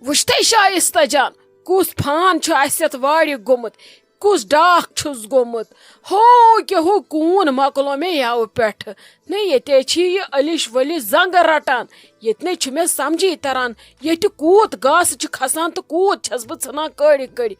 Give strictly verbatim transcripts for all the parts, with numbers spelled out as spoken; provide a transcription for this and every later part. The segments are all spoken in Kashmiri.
وٕچھتھے شایستہ جان، کُس فان چھُ اَسہِ یَتھ وارِ گوٚمُت، کُس ڈاکھ چھُس گوٚمُت۔ ہو کہِ ہو کوٗن مۄکلو مےٚ یَوٕ پٮ۪ٹھٕ۔ نہ، ییٚتے چھِ یہِ ألِش ؤلِش زنٛگہٕ رَٹان۔ ییٚتہِ نے چھُ مےٚ سَمجھی تَران، ییٚتہِ کوٗت گاسہٕ چھُ کھسان تہٕ کوٗت چھَس بہٕ ژھٕنان کٔڑۍ کٔڑۍ۔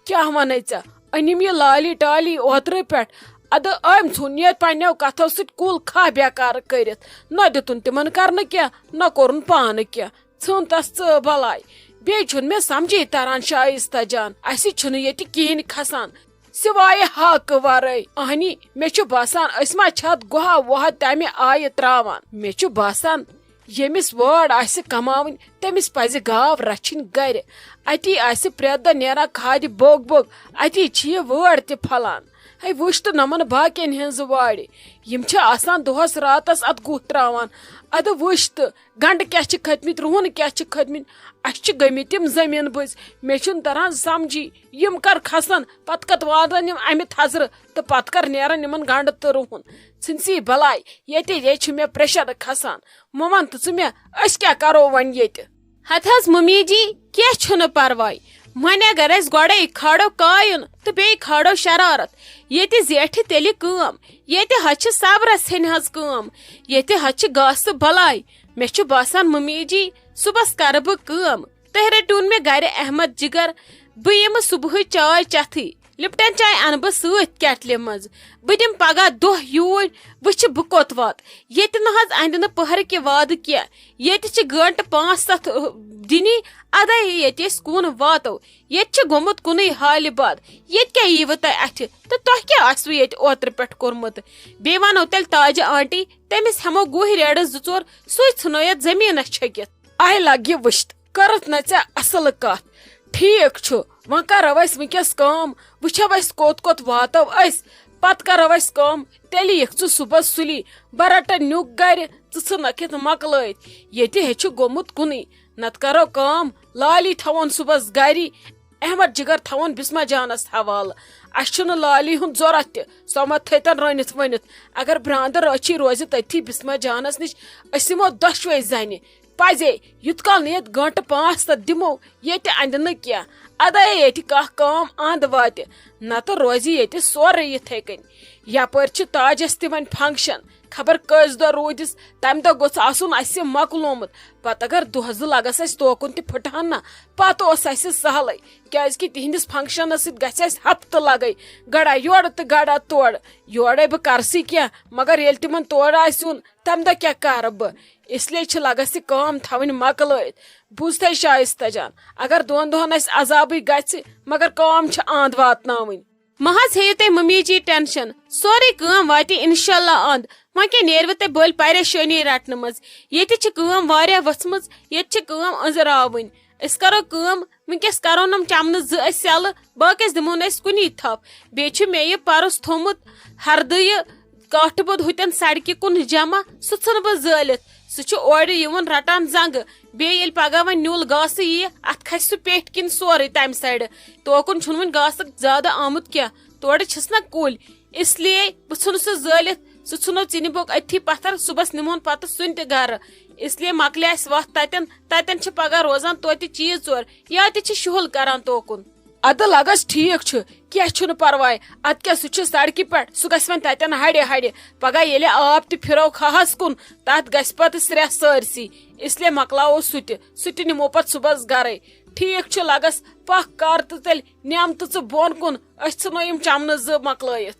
کیٛاہ وَنے ژےٚ؟ أنِم یہِ لالی ٹالی اوترٕ پٮ۪ٹھ۔ اَدٕ أمۍ ژھُن ییٚتہِ پنٛنیو کَتھو سۭتۍ کُل کھاہ بیکار کٔرِتھ۔ نہ دیُتُن تِمَن کَرنہٕ کینٛہہ، نہ کوٚرُن پانہٕ کینٛہہ۔ ژھٕن تس ژٕ بلاے۔ بیٚیہِ چھُنہٕ مےٚ سمجھے تران شایستہ جان، اسہِ چھُنہٕ ییٚتہِ کِہیٖنۍ کھسان سوائے ہاکہٕ ورٲے۔ اہنی، مےٚ چھُ باسان أسۍ ما چھِ اتھ گۄہہ وۄہہ تمہِ آیہِ تراوان۔ مےٚ چھُ باسان ییٚمِس وٲر آسہِ کماوٕنۍ، تٔمِس پزِ گاو رچھِنۍ گرِ۔ اتی آسہِ پرٛٮ۪تھ دۄہ نیران کھادِ بوٚگ بوٚگ، اتی چھِ یہِ وٲر تہِ پھۄلان۔ ہے، وٕچھ تہٕ نمن باقین ہٕنٛز وارِ۔ یِم چھِ آسان دۄہس راتس اتھ گُہہ تراوان۔ ادٕ وٕچھ تہٕ، گنڈٕ کیٛاہ چھِ کھٔتمٕتۍ، رُہن کیٛاہ چھِ کھٔتمٕتۍ۔ اسہِ چھِ گٔمٕتۍ تِم زٔمیٖن بٔزۍ۔ مےٚ چھُنہٕ تران سمجھی، یِم کر کھسن، پتہٕ کتھ واتن یِم امہِ تھزرٕ تہٕ پتہٕ کر نیرن یِمن گنڈٕ تہٕ رُہن۔ ژھٕنسی بلاے، ییٚتے ییٚتہِ چھُ مےٚ پریشر کھسان۔ وۄنۍ ون تہٕ ژٕ مےٚ، أسۍ کیٛاہ کرو وۄنۍ ییٚتہِ؟ ہتہٕ حظ مُمی جی، کینٛہہ چھُنہٕ پرواے۔ وۄنۍ اگر أسۍ گۄڈے کھالو کایُن تہٕ بیٚیہِ کھالو شرارت، ییٚتہِ زیٹھِ تیٚلہِ کٲم۔ ییٚتہِ حظ چھِ صبرس ہٕنۍ حظ کٲم۔ ییٚتہِ حظ چھِ گاسہٕ بلاے۔ مےٚ چھُ باسان مُمی جی، صُبحس کرٕ بہٕ کٲم۔ تُہۍ رٔٹِوُن مےٚ گرِ احمد جگر۔ بہٕ یِمہٕ صُبحٕچ چاے چٮ۪تھٕے۔ لپٹن چاے انہٕ بہٕ سۭتۍ کیٹلہِ منٛز۔ بہٕ دِمہٕ پگاہ دۄہ یوٗرۍ، وٕچھِ بہٕ کوٚت واتہٕ۔ ییٚتہِ نہ حظ اندِ نہٕ پٔہرٕ کہِ وادٕ کینٛہہ۔ ییٚتہِ چھِ گٲنٹہٕ پانٛژھ ستھ، اہ، دِنی، ادے ییٚتہِ أسۍ کُن واتو۔ ییٚتہِ چھِ گوٚمُت کُنُے حالہِ بد۔ ییٚتہِ کیٛاہ ییٖوٕ تۄہہِ اَتھِ؟ تہٕ تۄہہِ کیٛاہ آسِوٕ ییٚتہِ اوترٕ پٮ۪ٹھ کوٚرمُت؟ بیٚیہِ وَنو تیٚلہِ تاجہِ آنٹی، تٔمِس ہٮ۪مو گُہۍ ریڑٕ زٕ ژور، سُے ژھٕنو یَتھ زٔمیٖنَس چھٔکِتھ۔ آے لَگہِ وٕچھِتھ، کٔرٕتھ نہ ژےٚ اَصٕل کَتھ۔ ٹھیٖک چھُ، وۄنۍ کَرو أسۍ وٕنۍکٮ۪س کٲم، وٕچھو أسۍ کوٚت کوٚت واتو أسۍ، پَتہٕ کَرو أسۍ کٲم۔ تیٚلہِ یِکھ ژٕ صُبحَس سُلی، بہٕ رَٹَن نیُک گَرِ، ژٕ ژھٕنَکھ یَتھ مۄکلٲیِتھ۔ ییٚتہِ ہے چھُ گوٚمُت کُنُے۔ نتہٕ کرو کٲم، لالی تھاوون صُبحس گری، احمد جگر تھاوون بسمہ جانس حوالہٕ۔ اسہِ چھُنہٕ لالی ہُنٛد ضروٗرت تہِ، سۄ ما تھٲوتن رٔنِتھ ؤنِتھ۔ اگر براندٕ رٲچھی روزِ تٔتھی بسمہ جانس نِش، أسۍ یِمو دۄشوے زنہِ۔ پزے، یُتھ کال نہٕ ییٚتہِ گٲنٹہٕ پانٛژھ ستھ دِمو، ییٚتہِ اندِ نہٕ کینٛہہ۔ ادے ییٚتہِ کانٛہہ کٲم اند واتہِ، نتہٕ روزِ ییٚتہِ سورُے یِتھے کٔنۍ۔ یپٲرۍ چھِ تاجس تہِ وۄنۍ function، خبر کٔژ دۄہ روٗدِس، تمہِ دۄہ گوٚژھ آسُن اسہِ مۄکلومُت۔ پتہٕ اگر دۄہ زٕ لگس اسہِ توکُن تہِ پھٕٹہن نہ، پتہٕ اوس اسہِ سہلٕے، کیازِ کہِ تِہنٛدِس functionس سۭتۍ گژھِ اسہِ ہفتہٕ لگے۔ گڑا یورٕ تہٕ گڑا تورٕ۔ یورے بہٕ کرسٕے کینٛہہ، مگر ییٚلہِ تِمن تورٕ آسہِ یُن، تمہِ دۄہ کیٛاہ کرٕ بہٕ؟ اس لیے چھِ لگس یہِ کٲم تھاوٕنۍ مۄکلٲیِتھ۔ بوٗزتھے شایستہ جان، اگر دۄن دۄہن اسہِ عذابٕے گژھِ، مگر کٲم چھِ اند واتناوٕنۍ۔ مہ حظ ہیٚیِو تُہۍ ممی جی tension، سورُے کٲم واتہِ انشاءاللہ اند۔ وۄنۍ کیٛاہ نیرِوٕ تۄہہِ بٔلۍ پریشٲنی رٹنہٕ منٛز؟ ییٚتہِ چھِ کٲم واریاہ ؤژھمٕژ، ییٚتہِ چھِ کٲم أنٛزراوٕنۍ۔ أسۍ کرو کٲم، وٕنکیٚس کرو نم چمنہٕ زٕ أسۍ سیلہٕ، باقیس دِمو نہٕ أسۍ کُنی تھپھ۔ بیٚیہِ چھُ مےٚ یہِ پرُس تھوٚمُت ہردٕ یہِ کاٹھٕ بود ہُتٮ۪ن سڑکہِ کُن جمع، سُہ ژھٕنہٕ بہٕ زٲلِتھ۔ سُہ چھُ اورٕ یِوان رٹان زنگہٕ۔ بیٚیہِ ییٚلہِ پگاہ وۄنۍ نیوٗل گاسہٕ یِیہِ، اتھ کھسہِ سُہ پیٹھۍ کِنۍ سورُے تمہِ سایڈٕ۔ توکُن چھُنہٕ وۄنۍ گاسہٕ زیادٕ آمُت کینٛہہ، تورٕ چھِس نہ کُلۍ۔ اس لیے بہٕ ژھُنہٕ سُہ زٲلِتھ، سُہ ژھُنو ژِنہِ بوٚک أتھی پتھر، صُبحس نِمون پتہٕ سُنہِ تہِ گرٕ۔ اس لیے مۄکلے اسہِ وتھ تتٮ۪ن، تتٮ۪ن چھِ پگاہ روزان توتہِ چیٖز ژور، یا تہِ چھِ شُہُل کران توکُن۔ ادٕ لگس ٹھیٖک چھُ، کینٛہہ چھُنہٕ پرواے۔ ادٕ کیٛاہ، سُہ چھُ سڑکہِ پٮ۪ٹھ، سُہ گژھِ وۄنۍ تتٮ۪ن ہڑِ ہڑِ۔ پگاہ ییٚلہِ آب تہِ پھِرو کھاہس کُن، تتھ گژھِ پتہٕ سرٛیہ سٲرسٕے۔ اس لیے مۄکلاوو سُہ تہِ، سُہ تہِ نِمو پتہٕ صُبحس گرے۔ ٹھیٖک چھُ، لگس پکھ کر تہٕ تیٚلہِ نِم تہٕ ژٕ بۄن کُن، أسۍ ژھٕنو یِم چمنہٕ زٕ مۄکلٲیِتھ۔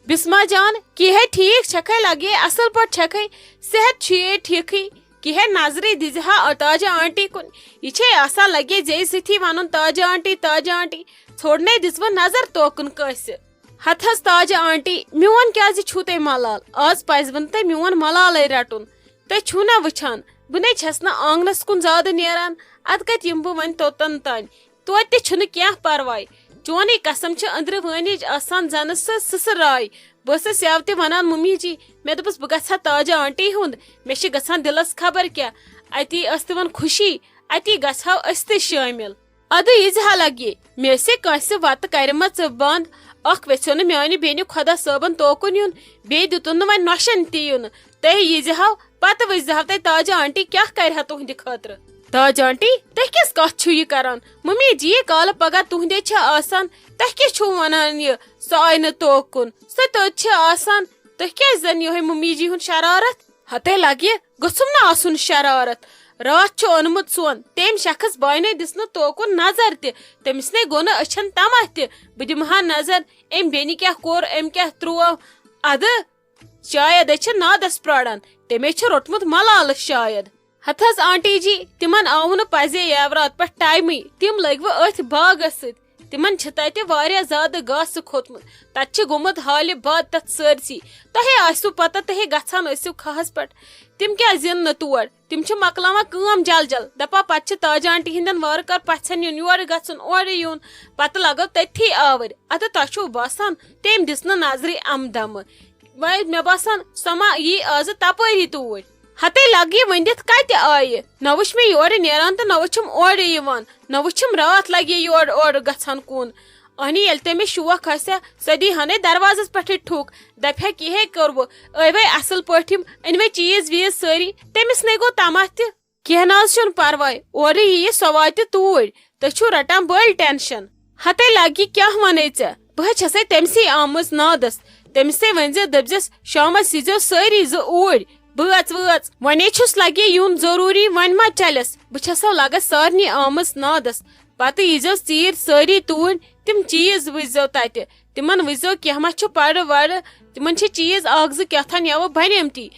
بسمہ جان، کیٛاہ ہے ٹھیٖک چھکھے، لگے اصل پٲٹھۍ چھکھے، صحت چھُیے ٹھیٖکھٕے؟ کیٛاہ ہے نظرے دِزِ ہا تاجہ آنٹی کُن، یہِ چھے آسان لگے ژےٚ سۭتی ونُن تاجہ آنٹی، تاجہ آنٹی، ژھوڑنے دِژوٕ نظر توکُن کٲنٛسہِ۔ ہتہٕ حظ تاجہ آنٹی، میون کیٛازِ چھُو تۄہہِ ملال؟ آز پزِوٕ نہٕ تۄہہِ میون ملالے رٹُن۔ تُہۍ چھِو نا وٕچھان، بہٕ نے چھَس نہٕ آنٛگنَس کُن زیادٕ نیران، اَدٕ کَتہِ یِمہٕ بہٕ وۄنۍ توٚتَن تانۍ؟ توتہِ تہِ چھُنہٕ کینٛہہ پَرواے۔ چونٕے قسم چھِ أنٛدرٕ وٲنِج آسان زَنہٕ سٕہ سٕسہٕ راے۔ بہٕ ٲسٕس یَوٕ تہِ وَنان مُمی جی، مےٚ دوٚپُس، بہٕ گژھٕ ہا تاجہِ آنٹی ہُنٛد، مےٚ چھِ گژھان دِلَس خبر کیٛاہ۔ اَتی ٲس تِمَن خوشی، اَتی گژھٕ ہاو أسۍ تہِ شٲمِل۔ ادٕ ییٖزِ ہا لگہِ، مےٚ ٲسے کٲنٛسہِ وتہٕ کرِمژ بنٛد۔ اکھ ویژھیو نہٕ میانہِ بیٚنہِ خۄدا صٲبن توکُن یُن، بیٚیہِ دِتُن نہٕ وۄنۍ نۄشن تہِ یُن۔ تُہۍ ییٖزِ ہاو، پتہٕ وٕچھزِ ہاو تُہۍ تاجہِ آنٹی کیٛاہ کرِ ہا تُہنٛدِ خٲطرٕ۔ تاج آنٹی، تُہۍ کِژھ کتھ چھِو یہِ کران؟ ممی جی، کالہٕ پگاہ تُہنٛدے چھِ آسان، تۄہہِ کیٛاہ چھِو ونان یہِ؟ سۄ آیہِ نہٕ توکُن، سۄ توٚت چھِ آسان، تُہۍ کیٛازِ زن یِہوٚے ممی جی ہُنٛد شرارت؟ ہتے لگہِ، گوٚژھُم نہٕ آسُن شرارت۔ راتھ چھُ اوٚنمُت سون، تٔمۍ شخص بانہِ دِژ نہٕ توکُن نظر تہِ، تٔمِس نے گوٚو نہٕ أچھن تماہ تہِ۔ بہٕ دِمہٕ ہا نظر، أمۍ بیٚنہِ کیٛاہ کوٚر، أمۍ کیٛاہ ترٛوو۔ ادٕ شاید چھِ نادس پراران، تٔمۍ چھُ روٚٹمُت ملالہٕ شاید۔ ہتہٕ حظ آنٹی جی، تِمن آو نہٕ پزے یاورات پٮ۪ٹھ ٹایمٕے، تِم لٔگۍ وۄنۍ أتھۍ باغس سۭتۍ۔ تِمن چھِ تتہِ واریاہ زیادٕ گاسہٕ کھوٚتمُت، تتہِ چھِ گوٚمُت حالہِ باد تتھ سٲرسٕے۔ تۄہے آسِوٕ پتہ، تُہے گژھان ٲسِو کھاہس پٮ۪ٹھ۔ تِم کیٛازِ یِن نہٕ تور؟ تِم چھِ مۄکلاوان کٲم جل جل، دپان پتہٕ چھِ تاج آنٹی ہٕنٛدٮ۪ن وارٕ کار پژھٮ۪ن یُن، یورٕ گژھُن، اورٕ یُن، پتہٕ لگو تٔتھی آوٕرۍ۔ ادٕ تۄہہِ چھُو باسان، تٔمۍ دِژ نہٕ نظرِ امہٕ دمہٕ؟ وۄنۍ مےٚ باسان، سۄ ما یی آزٕ تپٲری توٗرۍ۔ ہتے لگہِ ؤنِتھ کتہِ آیہِ؟ نہ وٕچھ مےٚ یورٕ نیران تہٕ نہ وٕچھُم اورٕ یِوان، نہ وٕچھُم راتھ لگہِ یورٕ اورٕ گژھان کُن۔ اہنی ییٚلہِ تٔمِس شوق آسہِ ہا، سۄ دی ہنے دروازس پٮ۪ٹھٕے ٹھُک، دپہِ ہا کِہے کوٚروٕ، ٲوے اصل پٲٹھۍ یِم، أنۍ وے چیٖز ویٖز سٲری، تٔمِس نے گوٚو تماہ تہِ۔ کینٛہہ نہ حظ چھُنہٕ پرواے، اورٕ یِیہِ سۄ واتہِ توٗرۍ، تُہۍ چھِو رٹان بٔلۍ ٹینشن۔ ہتے لگہِ کیٛاہ ونے ژےٚ، بہٕ حظ چھسے تٔمسٕے آمٕژ نادس، تٔمسٕے ؤنۍ زِ دٔپزٮ۪س شامس ییٖزیو سٲری زٕ اوٗرۍ، بٲژ وٲژ۔ ونے چھُس لگہِ یُن ضروٗری، وۄنۍ ما چلٮ۪س، بہٕ چھسو لگس سارنٕے آمٕژ نادس۔ پتہٕ ییٖزیو ژیٖرۍ سٲری توٗرۍ، تِم چیٖز وٕچھزیو تتہِ، تِمن وٕچھزیو کینٛہہ ما چھُ پرٕ ورٕ، تِمن چھِ چیٖز اکھ زٕ کیٛاہ تھان یَوٕ بنیمتی۔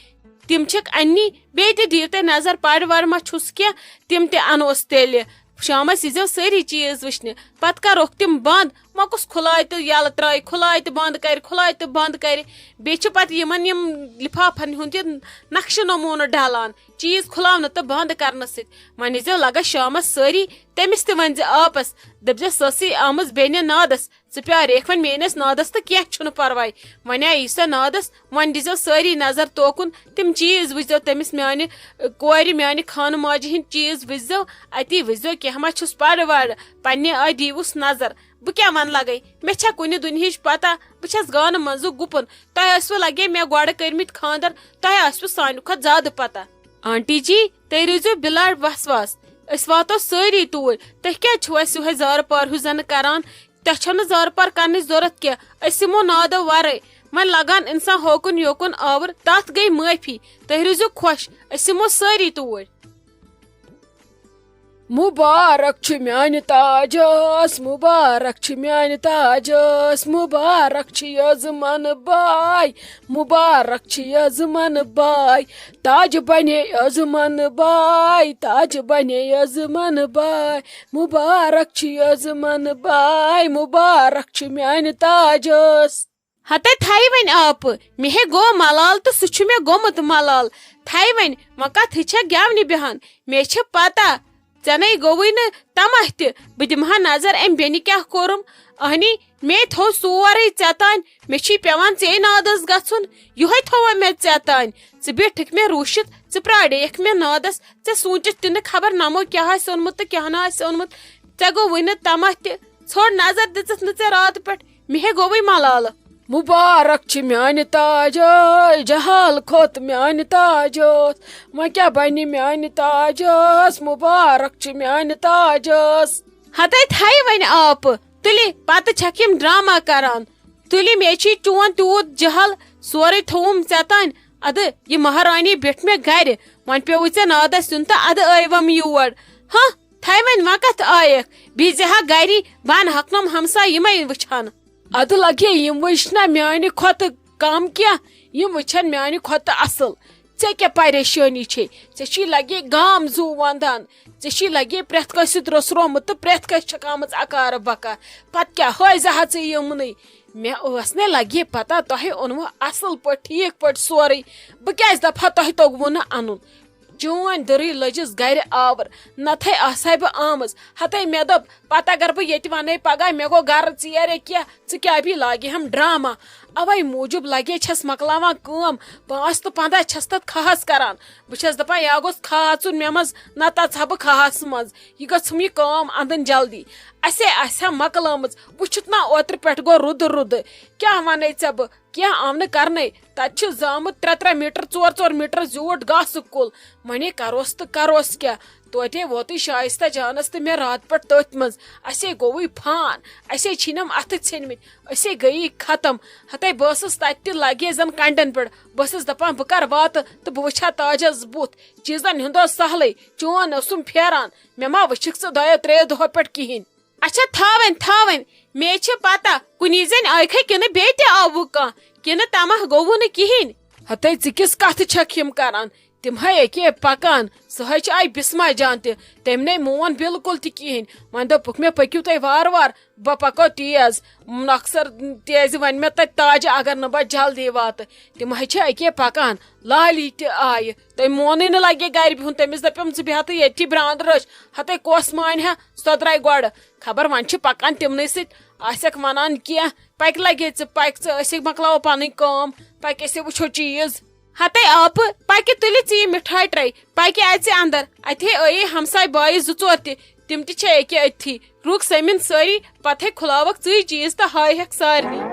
تِم چھِکھ اَننی، بیٚیہِ تہِ دِیِو تُہۍ نظر، پرٕ ورٕ ما چھُس کینٛہہ، تِم تہِ اَنوس تیٚلہِ۔ شامس ییٖزیو سٲری چیٖز وٕچھنہِ، پتہٕ کرہوکھ تِم بنٛد۔ وۄنۍ کُس کھُلایہِ تہٕ یَلہٕ ترٛایہِ، کھُلایہِ تہٕ بنٛد کرِ، کھُلایہِ تہٕ بنٛد کرِ۔ بیٚیہِ چھِ پتہٕ یِمن یِم لفافن ہُنٛد یہِ نقشہٕ نموٗنہٕ ڈلان، چیٖز کھُلاونہٕ تہٕ بنٛد کرنہٕ سۭتۍ۔ وۄنۍ ییٖزیو لگس شامس سٲری، تٔمِس تہِ ؤنۍ زِ آپس، دٔپزٮ۪س، سۄ ٲسٕے آمٕژ بیٚنہِ نادس، ژٕ پیاریکھ وۄنۍ میٲنِس نادس تہٕ کینٛہہ چھُنہٕ پرواے۔ وۄنۍ آیی سۄ نادس، وۄنۍ دیٖزیو سٲری نظر توکُن، تِم چیٖز وٕچھزیو تٔمِس، میانہِ، ٲ، کورِ، میانہِ خانہٕ ماجہِ ہٕنٛدۍ چیٖز وٕچھزیو، اتی وٕچھزیو کینٛہہ ما چھُس پرٕ ورٕ، پننہِ آیہِ دیٖوُس نظر۔ بہٕ کیٛاہ ونہٕ لگے، مےٚ چھا کُنہِ دُنہِچ پتہ؟ بہٕ چھس گانہٕ منٛزُک گُپُن، تۄہہِ ٲسوٕ لگے مےٚ گۄڈٕ کٔرمٕتۍ خاندر، تۄہہِ آسِوٕ سانہِ کھۄتہٕ زیادٕ پتہ۔ آنٹی جی، تُہۍ روٗزِو بِلاٹ وسواس، أسۍ واتو سٲری توٗرۍ، تُہۍ کیٛازِ چھِو اَسہِ یِہوٚے زارٕ پار ہیوٗ زنہٕ کران؟ تۄہہِ چھو نہٕ زارٕ پار کرنٕچ ضروٗرت کینٛہہ، أسۍ یِمو نادو ورٲے۔ وۄنۍ لگان انسان ہوکُن یوکُن آوُر، تتھ گٔے معٲفی۔ تُہۍ روٗزِو خۄش، أسۍ یِمو سٲری توٗرۍ۔ مُبارک چھُ میانہِ تاجس، مُبارک چھُ میانہِ تاجس، مُبارک چھُ یزمن باے، مُبارک چھُ یزمن باے، تاج بنے یزمن باے، تاج بنے یزمن باے، مُبارک چھُ یزمن باے، مُبارک چھُ میانہِ تاجس۔ ہتے تھایہِ وۄنۍ آپہٕ، مےٚ ہے گوٚو ملال تہٕ سُہ چھُ مےٚ گوٚمُت ملال۔ تھایہِ وۄنۍ، وۄنۍ کتھ چھےٚ گٮ۪ونہِ بیہان؟ مےٚ چھِ پتہ، ژےٚ نے گوٚوُے نہٕ تماہ تہِ۔ بہٕ دِمہٕ ہا نظر أمۍ بیٚنہِ کیٛاہ کوٚرُم۔ اہنی، مے تھوٚو سورُے ژےٚ تانۍ، مےٚ چھُے پٮ۪وان ژے نادس گژھُن، یِہوٚے تھوٚوا مےٚ ژےٚ تانۍ؟ ژٕ بیٖٹھٕکھ مےٚ روٗشِتھ، ژٕ پرٛارییَکھ مےٚ نادس، ژےٚ سوٗنچِتھ تہِ نہٕ خبر نمو کیٛاہ آسہِ اوٚنمُت تہٕ کیٛاہ نہٕ آسہِ اوٚنمُت۔ ژےٚ گوٚوُے نہٕ تماہ تہِ، ژھوٚڑ نظر دِژٕتھ نہٕ ژےٚ راتہٕ پٮ۪ٹھ، مےٚ ہے گوٚوُے ملالہٕ۔ مُبارک چھِ میانہِ تاجس، جہال کھوٚت میانہِ تاجس، وۄنۍ کیٛاہ بنہِ میانہِ تاجس، مُبارک چھِ میانہِ تاجس۔ ہتے تھایہِ وۄنۍ آپہٕ، تُلہِ پتہٕ چھکھ یِم ڈرامہ کران۔ تُلہِ مے چھُے چون تیوٗت جہل، سورُے تھووُم ژےٚ تانۍ۔ ادٕ یہِ مہرٲنی بیٖٹھ مےٚ گرِ، وۄنۍ پیوٚوُے ژےٚ نادس یُن تہٕ ادٕ ٲیوم یور۔ ہاں، تھایہِ وۄنۍ وۄنۍ کتھ آیکھ؟ بِہزِ ہا گری، بہٕ انہٕ ہۄکھ نۄم ہمساے، یِمے وٕچھن۔ ادٕ لگے یِم وٕچھنہ میانہِ کھۄتہٕ کم کینٛہہ، یِم وٕچھن میانہِ کھۄتہٕ اصل۔ ژےٚ کیٛاہ پریشٲنی چھے؟ ژےٚ چھی لگے گام زُو ونٛدان، ژےٚ چھی لگے پرٛٮ۪تھ کٲنٛسہِ سۭتۍ رُس رومُت تہٕ پرٛٮ۪تھ کٲنٛسہِ چھکھ آمٕژ اکارٕ بکار۔ پتہٕ کیٛاہ ہٲیزِ ہا ژٕ یِمنٕے؟ مےٚ ٲس نے لگے پتہ تۄہہِ اوٚنوٕ اصل پٲٹھۍ، ٹھیٖک پٲٹھۍ سورُے۔ بہٕ کیٛازِ دپہٕ ہا تۄہہِ توٚگوٕ نہٕ انُن؟ چٲنۍ دٔرٕے لٔجِس گرِ آور، نتہے آسہٕ ہا بہٕ آمٕژ۔ ہتے مےٚ دوٚپ، پتہٕ اگر بہٕ ییٚتہِ ونَے پگاہ مےٚ گوٚو گرٕ ژیر یا کینٛہہ، ژٕ کیٛاہ بیٚیہِ لاگہِ ہم ڈرامہ؟ اوے موٗجوٗب لگے چھس مۄکلاوان کٲم، پانٛژھ تہٕ پنٛداہ چھس تتھ کھہس کران۔ بہٕ چھس دپان، یا گوٚژھ کھہہ اژُن مےٚ منٛز، نتہٕ اژٕ ہا بہٕ کھہس منٛز۔ یہِ گٔژھٕم یہِ کٲم انٛدٕنۍ جلدی۔ اسے آسہِ ہا مۄکلٲمٕژ، وٕچھُتھ نا اوترٕ پٮ۪ٹھ گوٚو رُدٕ رُدٕ۔ کیٛاہ ونَے ژےٚ بہٕ؟ کینٛہہ آو نہٕ کرنَے۔ تَتہِ چھُ زامُت ترٛےٚ ترٛےٚ میٖٹر، ژور ژور میٖٹر زیوٗٹھ گاسہٕ کُل۔ وۄنۍ کروس تہٕ کروس کیٛاہ؟ توتہِ ووتُے شایستہ جانس تہٕ مےٚ راتہٕ پٮ۪ٹھ تٔتھۍ منٛز۔ اسے گوٚوُے فان، اسے چھِنم اتھٕ ژھیٚنمٕتۍ، أسے گٔیی ختم۔ ہتے بہٕ ٲسٕس تتہِ تہِ لگے زن کنڈٮ۪ن پٮ۪ٹھ۔ بہٕ ٲسٕس دپان، بہٕ کر واتہٕ تہٕ بہٕ وٕچھِ ہا تاجس بُتھ۔ چیٖزن ہُنٛد اوس سہلٕے، چون اوسُم پھیران۔ مےٚ ما وٕچھکھ ژٕ دۄیو ترٛیٚیو دۄہو پٮ۪ٹھ کِہینۍ؟ اچھا، تھاوٕنۍ، تھاوٕنۍ۔ مے چھِ پتہ، کُنی زٔنۍ آیکھے کِنہٕ بیٚیہِ تہِ آوُ کانٛہہ، کِنہٕ تمہ گوٚوُ نہٕ کِہینۍ؟ ہتے ژٕ کِژھ کتھٕ چھکھ یِم کران؟ تِم ہے ییٚکے پکان، سُہ ہے چھِ آیہِ بسمہ جان تہِ، تٔمۍ نے مون بالکل تہِ کِہینۍ۔ وۄنۍ دوٚپُکھ مےٚ، پٔکِو تُہۍ وارٕ وارٕ، بہٕ پکو تیز، نۄقصر تیزِ۔ وۄنۍ مےٚ تتہِ تاجہِ، اگر نہٕ بہٕ جلدی واتہٕ۔ تِم ہے چھِ ییٚکے پکان، لالی تہِ آیہِ، تٔمۍ مونٕے نہٕ لگے گرِ بِہُن، تٔمِس دپیوم، ژٕ بیٚہہ تہٕ ییٚتھی براندٕ رٔچھ، ہتے کۄس مانہِ ہا، سۄ درٛاے گۄڈٕ۔ خبر وۄنۍ چھِ پکان تِمنٕے سۭتۍ، آسٮ۪کھ ونان کینٛہہ، پکہِ لگے ژٕ، پکہِ ژٕ، أسۍ مۄکلاوو پنٕنۍ کٲم، پکہِ أسۍ وٕچھو چیٖز۔ ہتے آپہٕ، پکہِ تُلہِ ژٕ یہِ مِٹھٲے ٹرے، پکہِ اژِ اندر۔ اتہِ ہے ٲیی ہمساے بایہِ زٕ ژور تہِ، تِم تہِ چھِ أکہِ أتھی۔ رُک سٔمِن سٲری، پتہٕ ہے کھُلاوکھ ژٕے چیٖز تہٕ ہاے ہٮ۪کھ سارنٕے۔